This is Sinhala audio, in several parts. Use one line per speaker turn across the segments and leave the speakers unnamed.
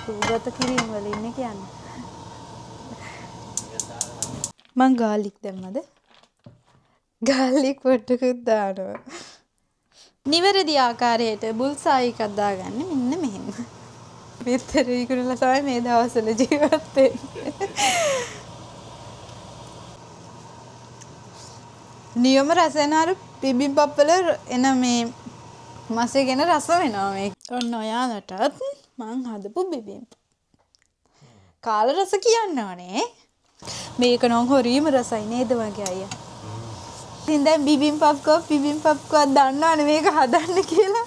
රූගත කිරීම වලින් නේ කියන්නේ. මං ගාලික් දැම්මද? ගාලික් පොඩ්ඩකුත් දානවා. නිවැරදි ආකාරයට බුල්සායි එකක් දාගන්නේ මෙන්න මෙහෙම. බිත්තර විකුණලා තමයි මේ දවස්වල ජීවත් වෙන්නේ. නියම රස එන අර බිබිම්බප් වල එන මේ මසේ ගැන රස වෙනවා මේක. ඔන්න ඔයාලටත් මං හදපු බිබිම්ප්. කාල රස කියන්න ඕනේ. මේක නම් හොරීම රසයි නේද මගේ අයියා? ඉතින් දැන් බිබිම්පප් කෝ බිබිම්පප් කෝ දන්නවනේ මේක හදන්න කියලා.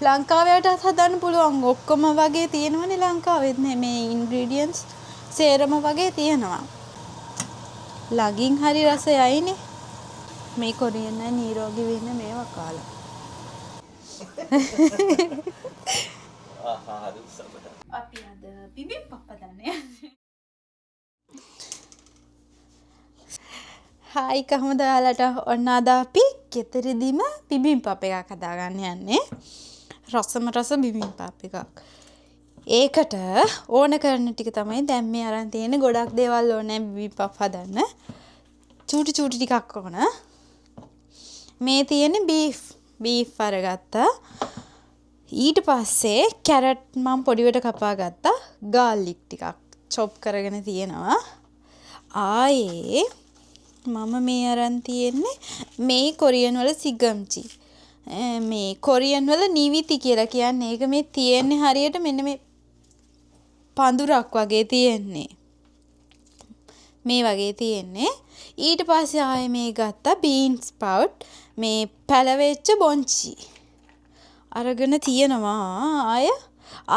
ලංකාවේටත් හදන්න පුළුවන් ඔක්කොම වගේ තියෙනවනේ ලංකාවෙත් නේ මේ ඉන්ග්‍රීඩියන්ට්ස් සේරම වගේ තියෙනවා. ළඟින් හරි රස යයිනේ. මේ කොරියන් අය නිරෝගී වෙන්න මේවා කාලා. අපි අද බිබිම්පප් හදන්න යන්නේ. හායි කොහොමද ඔයාලට? ඔන්න අද අපි ගෙදරදීම බිබිම්පප් එකක් හදාගන්න යන්නේ. රසම රස බිබිම්පප් එකක්. ඒකට ඕන කරන ටික තමයි දැන් මේ අරන් තියෙන්නේ. ගොඩක් දේවල් ඕනේ බිබිම්පප් හදන්න. චූටි චූටි ටිකක් ඕන. මේ තියෙන්නේ බීෆ්. බීෆ් අරගත්තා. ඊට පස්සේ කැරට් මම පොඩිවට කපා ගත්තා. ගාර්ලික් ටිකක් චොප් කරගෙන තියෙනවා. ආයේ මම මේ අරන් තියෙන්නේ මේ කොරියන් වල සිගම්චි. මේ කොරියන් වල නිවිති කියලා කියන්නේ. ඒක මේ තියෙන්නේ හරියට මෙන්න මේ පඳුරක් වගේ තියෙන්නේ. මේ වගේ තියෙන්නේ. ඊට පස්සේ ආයේ මේ ගත්තා බීන් ස්ප්‍රවුට්, මේ පැලවෙච්ච බොංචි. අරගෙන තියෙනවා.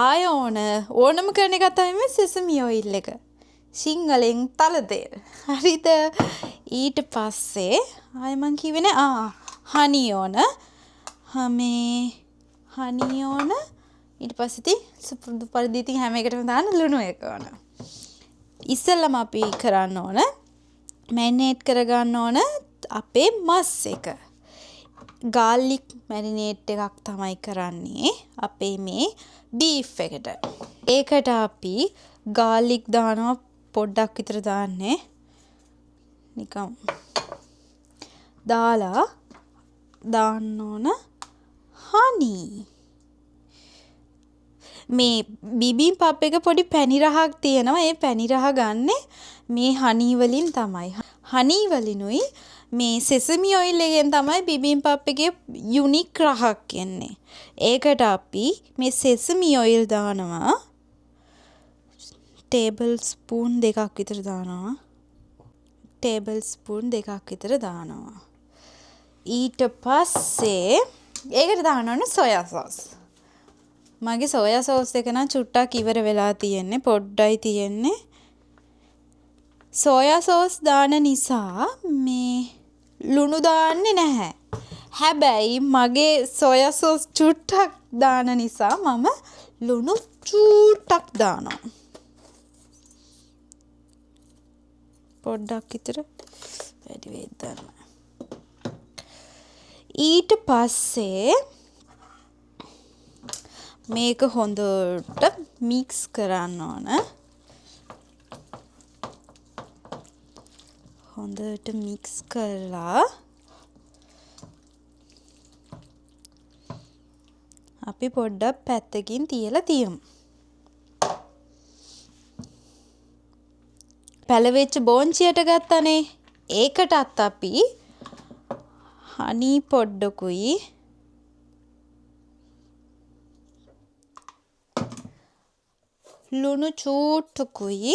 ආය ඕන ඕනම කරන එක තමයි මේ සෙසමි ඔයිල් එක. සිංහලෙන් තල තෙල්. හරිද? ඊට පස්සේ ආය මං කිව්වේ නෑ හනි ඕන. මේ හනි ඕන. ඊට පස්සේ ඉතින් සුපුරුදු පරිදි ඉතින් හැම එකටම දාන්න ලුණු එක ඕන. ඉස්සෙල්ලම අපි කරන්න ඕන මැරිනේට් කරගන්න ඕන අපේ මස් එක. ගාර්ලික් මැරිනේට් එකක් තමයි කරන්නේ අපේ මේ බීෆ් එකට. ඒකට අපි ගාර්ලික් දානවා පොඩ්ඩක් විතර දාන්නේ. නිකන් දාලා දාන්න ඕන හනි. මේ බිබිම්පප් එක පොඩි පැණි රහක් තියෙනවා. ඒ පැණි රහ ගන්නෙ මේ හනි වලින් තමයි. හනි වලිනුයි මේ සෙසමි ඔයිල් එකෙන් තමයි බිබිම්පප් එකේ යුනික් රහක් එන්නේ. ඒකට අපි මේ සෙසමි ඔයිල් දානවා. ටේබල් ස්පූන් දෙකක් විතර දානවා. ටේබල් ස්පූන් දෙකක් විතර දානවා. ඊට පස්සේ ඒකට දාන්න ඕනේ සෝයා සෝස්. මගේ සෝයා සෝස් එක නම් චුට්ටක් ඉවර වෙලා තියෙන්නේ, පොඩ්ඩයි තියෙන්නේ. සෝයා සෝස් දාන නිසා මේ ලුණු දාන්නේ නැහැ. හැබැයි මගේ සෝයා සෝස් චුට්ටක් දාන නිසා මම ලුණු චුට්ටක් දානවා. පොඩ්ඩක් විතර වැඩි වෙයිද දන්නේ. ඊට පස්සේ මේක හොඳට මික්ස් කරන්න ඕන. හොඳට මික්ස් කරලා අපි පොඩ්ඩක් පැත්තකින් තියලා තියමු. පැලවෙච්ච බෝංචියට ගත්තනේ. ඒකටත් අපි හනි පොඩ්ඩකුයි ලුණු චූට්ටකුයි.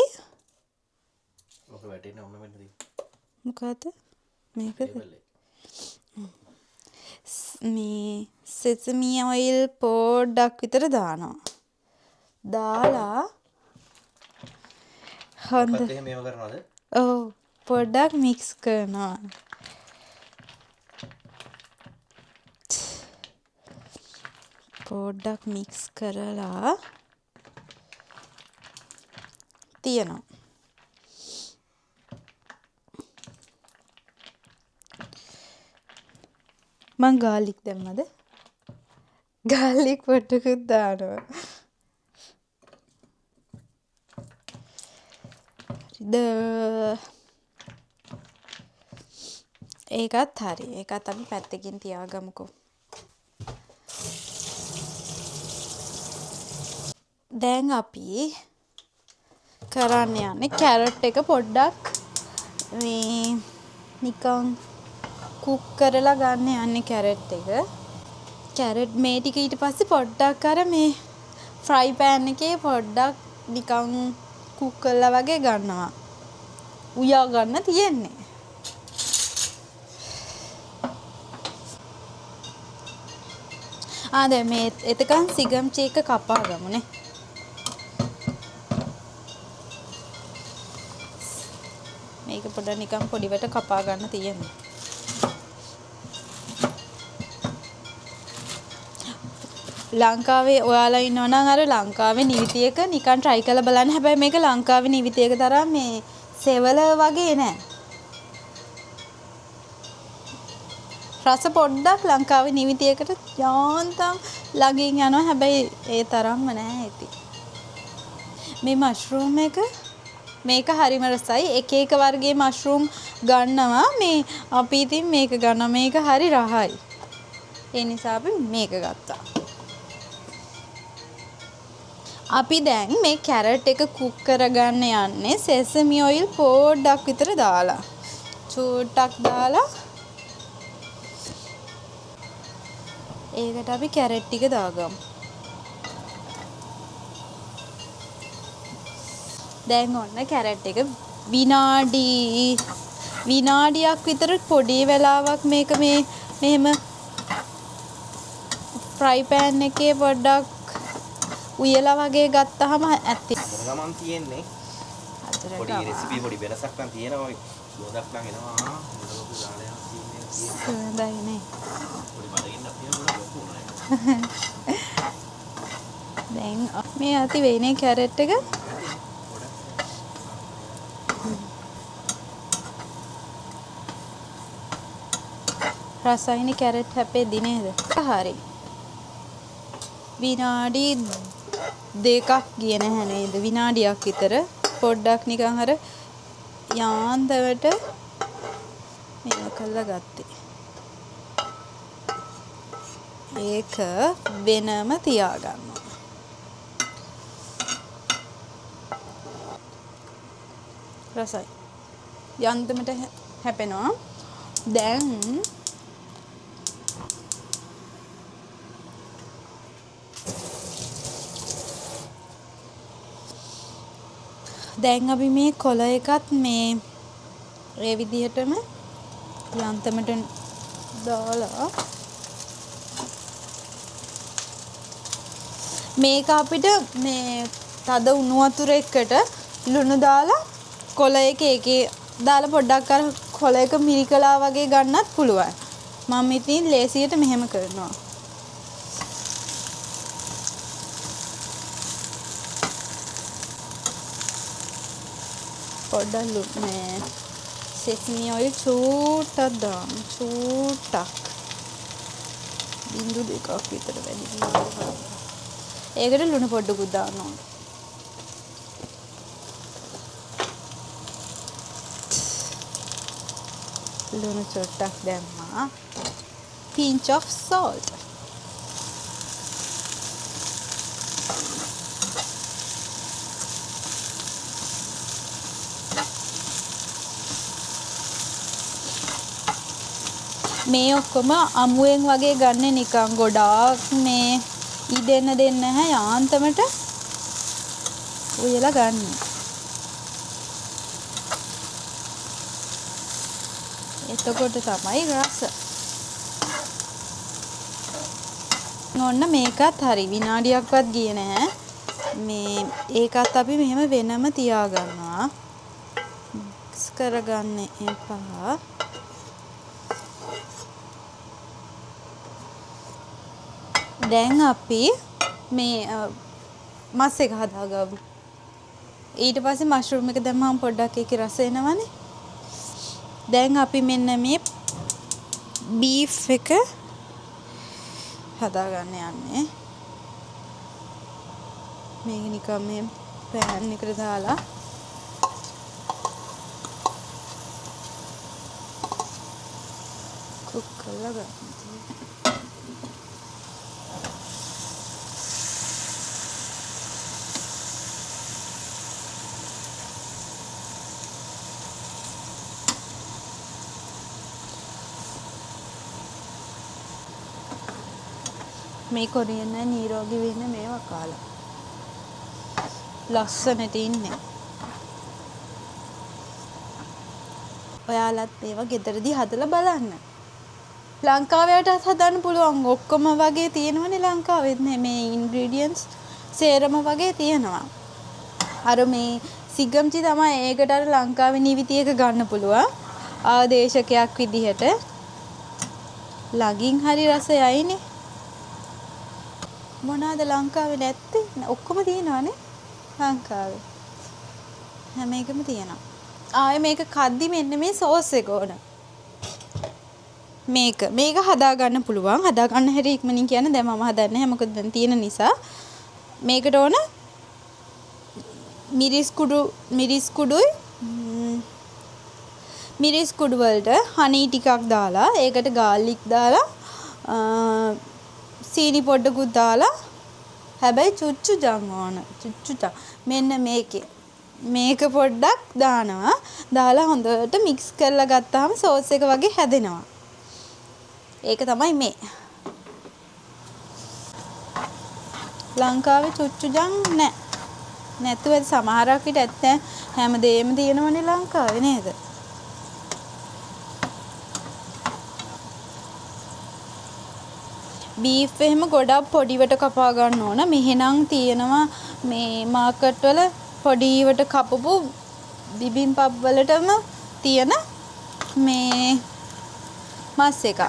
ඔක වැටෙන්න ඕන වෙන්න තියෙන්නේ.
මොකද්ද? මේකද? මේ සෙසමි ඔයිල් පොඩ්ඩක් විතර දානවා. දාලා හොඳ.
මොකක්ද එහෙම මේව කරනවද?
ඔව් පොඩ්ඩක් මික්ස් කරනවා. පොඩ්ඩක් මික්ස් කරලා තියනවා. මං ගාලික් දැම්මද? ගාලික් පොඩ්ඩකුත් දානවා. බැරිද? ඒකත් හරි. ඒකත් අපි පැත්තකින් තියාගමුකෝ. දැන් අපි කරන්න යන්නේ කැරට් එක පොඩ්ඩක් මේ නිකන් කුක් කරලා ගන්න යන්නේ කැරට් එක. කැරට් මේ ටික ඊට පස්සේ පොඩ්ඩක් අර මේ ෆ්‍රයි පෑන් එකේ පොඩ්ඩක් නිකන් කුක් කරලා වගේ ගන්නවා. උයා ගන්න තියෙන්නේ. ආ දැන් මේ එතකන් සිගම්චි එක කපා ගමු නේ. මේක පොඩ්ඩක් නිකන් පොඩිවට කපා ගන්න තියෙන්නේ. ලංකාවේ ඔයාලා ඉන්නවා නම් අර ලංකාවේ නිවිති එක නිකන් try කරලා බලන්න. හැබැයි මේක ලංකාවේ නිවිති එක තරම් මේ සෙවල වගේ නෑ. රස පොඩ්ඩක් ලංකාවේ නිවිති එකට යාන්තම් ළඟින් යනවා. හැබැයි ඒ තරම්ම නෑ ඉතින්. මේ මෂ්රූම් එක මේක හරිම රසයි. එක එක වර්ගයේ මෂ්රූම් ගන්නවා. මේ අපි ඉතින් මේක ගන්නවා. මේක හරි රහයි. ඒ නිසා අපි මේක ගත්තා. අපි දැන් මේ කැරට් එක කුක් කරගන්න යන්නේ සෙසමි ඔයිල් පොඩ්ඩක් විතර දාලා. චූට්ටක් දාලා ඒකට අපි කැරට් ටික දාගමු. දැන් ඔන්න කැරට් එක විනාඩියක් විතර පොඩි වෙලාවක් මේක මෙහෙම ෆ්‍රයි පෑන් එකේ පොඩ්ඩක් උයලා වගේ ගත්තාම ඇති.
හදන ගමන් තියෙන්නේ. පොඩි රෙසිපි පොඩි වෙනසක් නම් තියෙනවා වගේ. සුවඳක් නම් එනවා. හොඳ ලොකු ගාලයක් තියෙන්නේ.
සුවඳයි නේ.
පොඩි බඩගින්නක් තියෙනවා පොඩි ලොකු වුණා ඒක.
දැන් මේ ඇති වෙන්නේ කැරට් එක. රසයිනේ කැරට් හැපෙද්දි නේද? හරි. විනාඩි 2ක් ගියේ නැහැ නේද? විනාඩියක් විතර පොඩ්ඩක් නිකන් අර යාන්තමට මේව කරලා ගත්තේ. ඒක වෙනම තියාගන්න. රසයි. යන්තමට හැපෙනවා. දැන් දැන් අපි මේ කොළ එකත් මේ ඒ විදිහටම යන්තමට දාලා මේක අපිට මේ තද උණු වතුර එකට ලුණු දාලා කොළ එක ඒකේ දාලා පොඩ්ඩක් අර කොළ එක මිරිකලා වගේ ගන්නත් පුළුවන්. මම ඉතින් ලේසියට මෙහෙම කරනවා. පොඩ්ඩක් මේ සෙසමි ඔයිල් චූට්ටක් දාන්න. චූට්ටක්. බිංදු දෙකක් විතර වැඩි. ඒකට ලුණු පොඩ්ඩකුත් දාන්න ඕනේ. ලුණු චුට්ටක් දැම්මා. Pinch of salt. මේ ඔක්කොම අමුවෙන් වගේ ගන්න නිකන් ගොඩාක් මේ ඉදෙන්න දෙන්න නැහැ යාන්තමට උයලා ගන්න. එතකොට තමයි රස. ඔන්න මේකත් හරි විනාඩියක්වත් ගියේ නැහැ. මේ ඒකත් අපි මෙහෙම වෙනම තියාගන්නවා. මික්ස් කරගන්න එපා. දැන් අපි මේ මස් එක හදාගමු. ඊට පස්සේ මෂ්රූම් එක දැම්මම පොඩ්ඩක් ඒකේ රස එනවනේ. දැන් අපි මෙන්න මේ බීෆ් එක හදාගන්න යන්නේ. මේක නිකන් මේ පෑන් එකට දාලා කුක් කරලා ගන්න තියෙන්නේ. මේ කොරියන් අය නිරෝගී වෙන්න මේවා කාලා. ලස්සනට ඉන්නේ. ඔයාලත් මේවා ගෙදරදී හදලා බලන්න. ලංකාවේටත් හදන්න පුළුවන්. ඔක්කොම වගේ තියෙනවනේ ලංකාවෙත් නේ මේ ඉන්ග්‍රීඩියන්ට්ස් සේරම වගේ තියෙනවා. අර මේ සිගම්චි තමයි ඒකට අර ලංකාවේ නිවිති එක ගන්න පුළුවන්. ආදේශකයක් විදිහට. ළඟින් හරි රස යයිනේ. මොනවාද ලංකාවේ නැත්තේ? ඔක්කොම තියෙනවානේ ලංකාවේ. හැම එකම තියෙනවා. ආයේ මේක කද්දි මෙන්න මේ සෝස් එක ඕන. මේක මේක හදා ගන්න පුළුවන්. හදා ගන්න හැටි ඉක්මනින් කියන්න. දැන් මම හදන්නේ නැහැ. මොකද දැන් තියෙන නිසා. මේකට ඕන මිරිස් කුඩු මිරිස් කුඩුයි මිරිස් කුඩු වලට හනී ටිකක් දාලා ඒකට ගාර්ලික් දාලා සීනි පොඩ්ඩකුත් දාලා හැබැයි චුච්චුජං ඕන. චුච්චුජං මෙන්න මේකේ මේක පොඩ්ඩක් දානවා. දාලා හොඳට මික්ස් කරලා ගත්තාම සෝස් එක වගේ හැදෙනවා. ඒක තමයි මේ. ලංකාවේ චුච්චුජං නෑ. නැතුව සමහරක් විට ඇත්ත හැමදේම තියෙනවනේ ලංකාවේ නේද? බීෆ් එහෙම ගොඩක් පොඩිවට කපා ගන්න ඕන. මෙහෙනම් තියෙනවා මේ මාකට් වල පොඩිවට කපපු බිබිම්පප් වලටම තියෙන මේ මස් එකක්.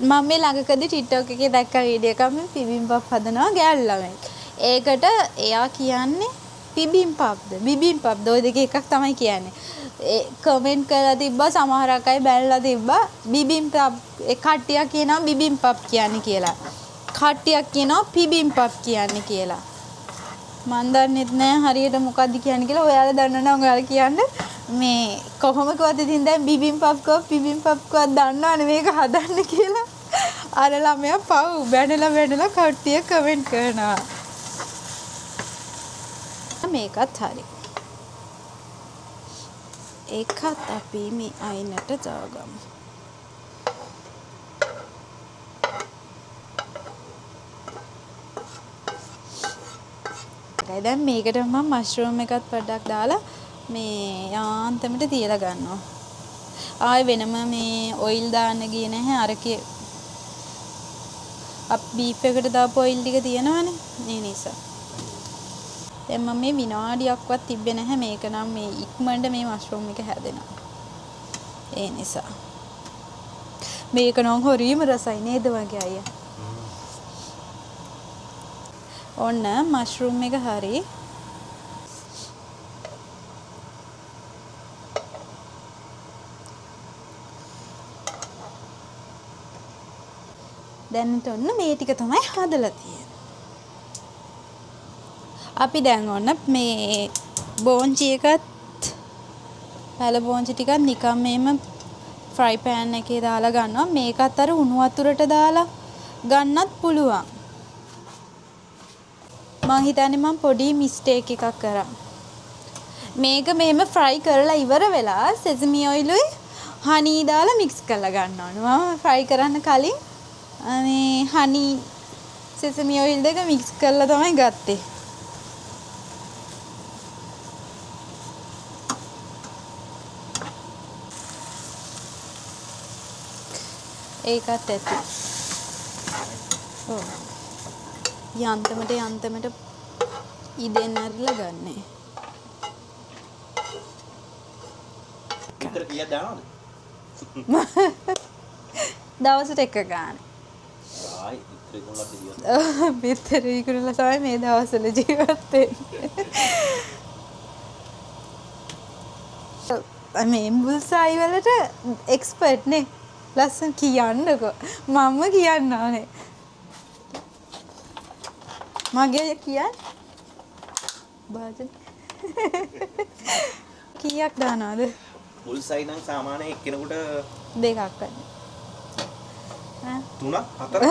මම මේ ළඟකදී ටික්ටොක් එකේ දැක්ක වීඩියෝ එකක් මේ බිබිම්පප් හදනවා ගෑනු ළමයෙක්. ඒකට එයා කියන්නේ බිබිම්පප්ද බිබිම්පප්ද ඔය දෙකේ එකක් තමයි කියන්නේ. ඒ කමෙන්ට් කරලා තිබ්බා සමහරක් අය බැනලා තිබ්බා බිබිම්පප් ඒ කට්ටියක් කියනවා බිබිම්පප් කියන්නේ කියලා. කට්ටියක් කියනවා පිබිම්පප් කියන්නේ කියලා. මන් දන්නෙත් නෑ හරියට මොකද්ද කියන්නේ කියලා. ඔයාලා දන්නවනම් ඔයාලා කියන්න. මේ කොහොම කිව්වත් ඉතින් දැන් බිබිම්පප් කිව්වත් පිබිම්පප් කිව්වත් දන්නවනේ මේක හදන්න කියලා. අර ළමයා පව් බැනලා බැනලා කට්ටිය කමෙන්ට් කරනවා. මේකත් හරි. ඒකත් අපි මේ අයිනට දාගමු. දැන් මේකට මම මෂ්රූම් එකත් පොඩ්ඩක් දාලා මේ යාන්තමට තියලා ගන්නවා. ආයෙ වෙනම මේ ඔයිල් දාන්න ගියේ නැහැ. අරකේ අප බීෆ් එකට දාපු ඔයිල් ටික තියෙනවනේ. ඒ නිසා. දැන් මම මේ විනාඩියක්වත් තිබ්බේ නැහැ. මේක නම් මේ ඉක්මනට මේ මෂ්රූම් එක හැදෙනවා. ඒ නිසා. මේක නම් හරිම රසයි නේද වගේ අයියා? ඔන්න මෂ්රූම් එක හරි. දැන් ඔන්න මේ ටික තමයි හදලා තියෙන්නේ. අපි දැන් ඔන්න මේ බෝංචි එකත් පැල බෝංචි ටිකත් නිකන් මේම ෆ්‍රයි පෑන් එකේ දාලා ගන්නවා. මේකත් අර උණු වතුරට දාලා ගන්නත් පුළුවන්. මං හිතන්නේ මං පොඩි මිස්ටේක් එකක් කරා. මේක මෙහෙම ෆ්‍රයි කරලා ඉවර වෙලා සෙසමි ඔයිලුයි හනී දාලා මික්ස් කරලා ගන්න ඕන. මම ෆ්‍රයි කරන්න කලින් මේ හනී සෙසමි ඔයිල් දෙක මික්ස් කරලා තමයි ගත්තේ. ඒකත් ඇති. ඔව්. යන්තමට යන්තමට ඉදෙන්න ඇරලා ගන්නෙ.
විතර කීයක් දානවද?
දවසට එක ගානේ.
ආයි විතර විකුණලා ජීවත්.
විතර විකුණලා තමයි මේ දවස්වල ජීවත් වෙන්නේ. මේ බුල්සයි වලට එක්ස්පර්ට් නේ. ලස්සන කියන්නකෝ. මම කියන්න ඕනේ. මගේ අය කියන්න. භාජන. කීයක් දානවද?
බුල්සයි නම් සාමාන්‍ය එක්කෙනෙකුට
දෙකක් වගේ. ඈ
තුනක් හතරක්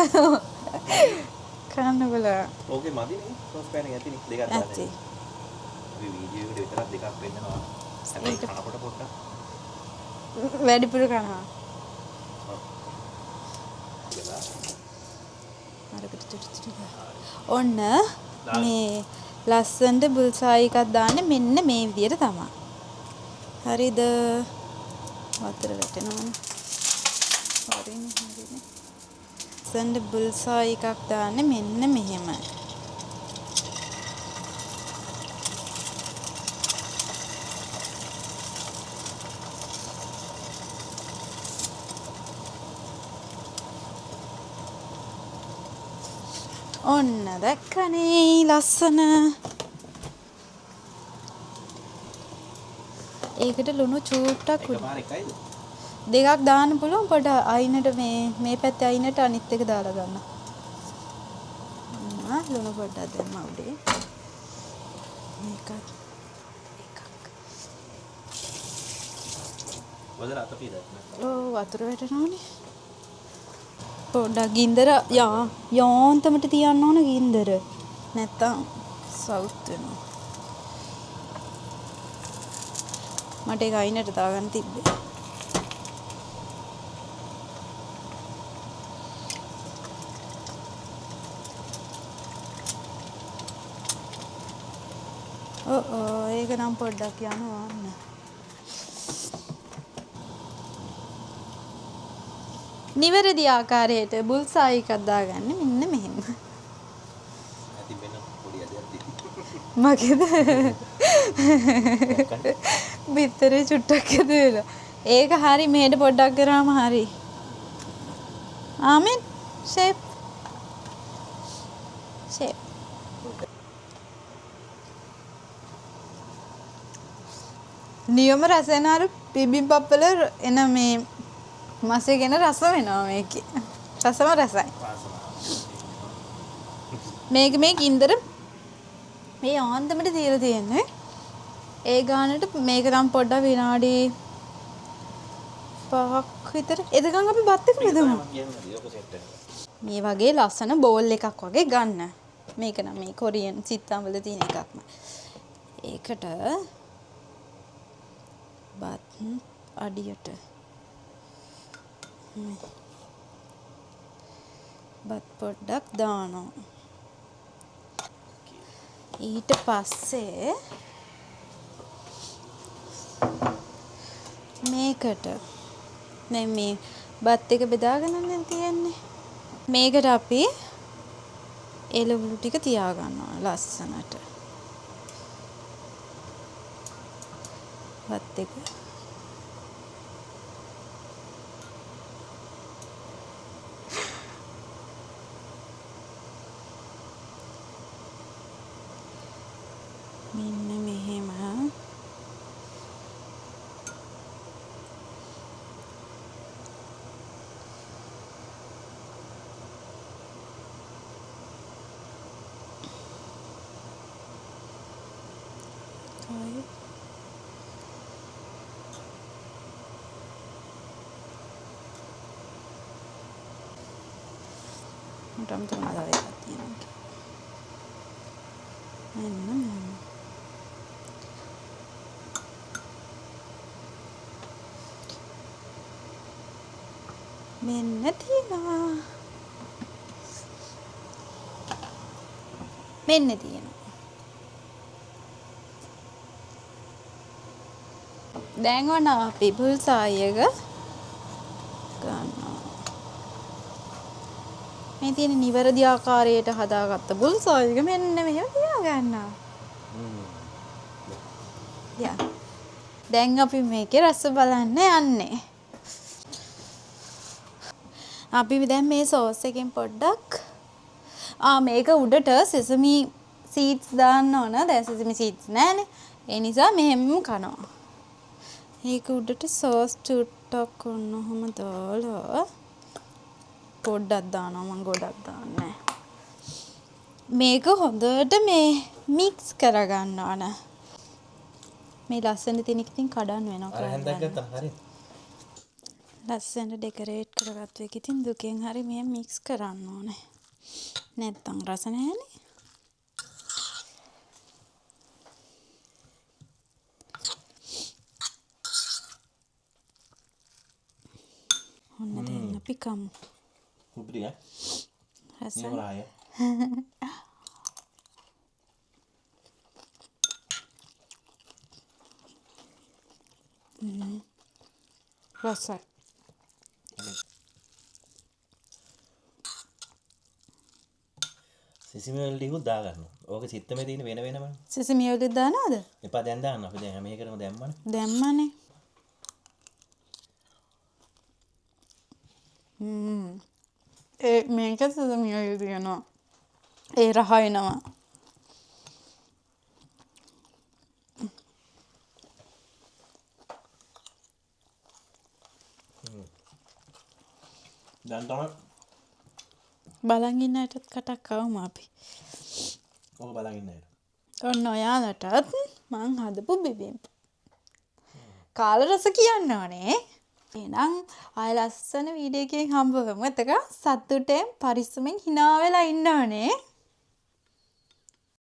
කන්න බලන්න.
ඕකේ මදිනේ. සෝස් පෑන් එක ඇතිනේ දෙකක් දාන්න.
ඇති.
අපි වීඩියෝ එකට විතරක් දෙකක් පෙන්නනවා. හැබැයි කනකොට පොඩ්ඩක්
වැඩිපුර කනවා.
ඔව්.
අරකට චුටි චුටි ගා. ඔන්න මේ ලස්සනට බුල්සායි එකක් දාන්නේ මෙන්න මේ විදියට තමයි. හරිද? වතුර වැටෙනවනේ. හරිනේ හරිනේ. ලස්සනට බුල්සායි එකක් දාන්නේ මෙන්න මෙහෙම. ඔන්න දැක්කනේ ලස්සන. ඒකට ලුණු චූට්ටක් උඩ
එකපාර එකයිද?
දෙකක් දාන්න පුළුවන් පොඩ අයිනට මේ මේ පැත්තේ අයිනට අනිත් එක දාලා ගන්න. ආ ලුණු පොඩ්ඩක් දැම්මා උඩේ. මේකත් එකක්.
වදලා අත පීදත් නෑ.
ඔව් වතුර වැටෙනවනේ. පොඩ්ඩක් ගින්දර යා යාන්තමට තියන්න ඕන ගින්දර. නැත්තම් සවුත් වෙනවා. මට ඒක අයිනට දාගන්න තිබ්බේ. ඔව් ඔව් ඒක නම් පොඩ්ඩක් යනවා අන්න. නිවැරදි ආකාරයට බුල්සායි එකක් දාගන්න මෙන්න මෙහෙම.
ඇති වෙන පොඩි ඇදයක් තියෙනවා.
මගේද? බිත්තරේ චුට්ටක් ඇද වෙලා. ඒක හරි මෙහෙට පොඩ්ඩක් කරාම හරි. ආමෙන් ෂේප්. ෂේප්. නියම රස එන අර බිබිම්බප් වල එන මේ මසේ ගැන රස වෙනවා මේකේ. රසම රසයි. මේක මේ ගින්දර මේ ආන්දමට තියලා තියෙන්නේ. ඒ ගානට මේක නම් පොඩ්ඩක් විනාඩි 5ක් විතර එතකන් අපි බත් එක බෙදමු. මේ වගේ ලස්සන බෝල් එකක් වගේ ගන්න. මේක නම් මේ කොරියන් සිත්තම් වල තියෙන එකක්ම. ඒකට බත් අඩියට බත් පොඩ්ඩක් දානවා. ඊට පස්සේ මේකට දැන් මේ බත් එක බෙදාගෙන නම් තියෙන්නේ. මේකට අපි එළවලු ටික තියාගන්නවා ලස්සනට. බත් එක මෙන්න මෙහෙම. මට අමතක වුණා තව එකක් තියෙනවා කියලා. මෙන්න මෙහෙම. මෙන්න තියෙනවා. මෙන්න තියෙනවා. දැන් ඔන්න අපි බුල්සායි එක ගන්නවා. මේ තියෙන නිවැරදි ආකාරයට හදාගත්ත බුල්සායි එක මෙන්න මෙහෙම තියාගන්නවා. යා. දැන් අපි මේකේ රස බලන්න යන්නේ. අපි දැන් මේ සෝස් එකෙන් පොඩ්ඩක් මේක උඩට සෙසමි සීඩ්ස් දාන්න ඕන. දැන් සෙසමි සීඩ්ස් නෑනේ. ඒ නිසා මෙහෙම කනවා. ඒක උඩට සෝස් චුට්ටක් ඔන්න ඔහොම දාලා පොඩ්ඩක් දානවා, මං ගොඩක් දාන්නේ නෑ. මේක හොඳට මේ මික්ස් කරගන්න ඕන. මේ ලස්සන තියෙන එක ඉතින් කඩන් වෙනවා.
අර හැන්දක් ගත්තා හරි.
ලස්සනට ඩෙකරේට් කරගත්තු එක ඉතින් දුකෙන් හරි මෙහෙම මික්ස් කරන්න ඕනේ. නැත්තම් රස නෑනේ. ඔන්න දැන් අපි කමු.
උපරිය.
රසයි.
නියම රහය.
රසයි.
සිසිමි ඔයිල් ටිකකුත් දාගන්න. ඕක සිත්තමේ තියෙන වෙන වෙනමනේ.
සිසිමි ඔයිල් එක දානවද?
එපා දැන් දාන්න. අපි දැන් හැම එකටම දැම්මනේ.
දැම්මනේ. ඒ මේක සිසිමි ඔයිල් තියෙනවා. ඒ රහ එනවා.
දැන් තමයි
බලන් ඉන්න අයටත් කටක් කවමු අපි.
ඕක බලන් ඉන්න අයට.
ඔන්න ඔයාලටත් මං හදපු බිබිම්ප. කාලා රස කියන්න ඕනේ. එහෙනම් ආයෙ ලස්සන වීඩියෝ එකකින් හම්බ වෙමු. එතකන් සතුටෙන් පරිස්සමෙන් හිනා වෙලා ඉන්න ඕනේ.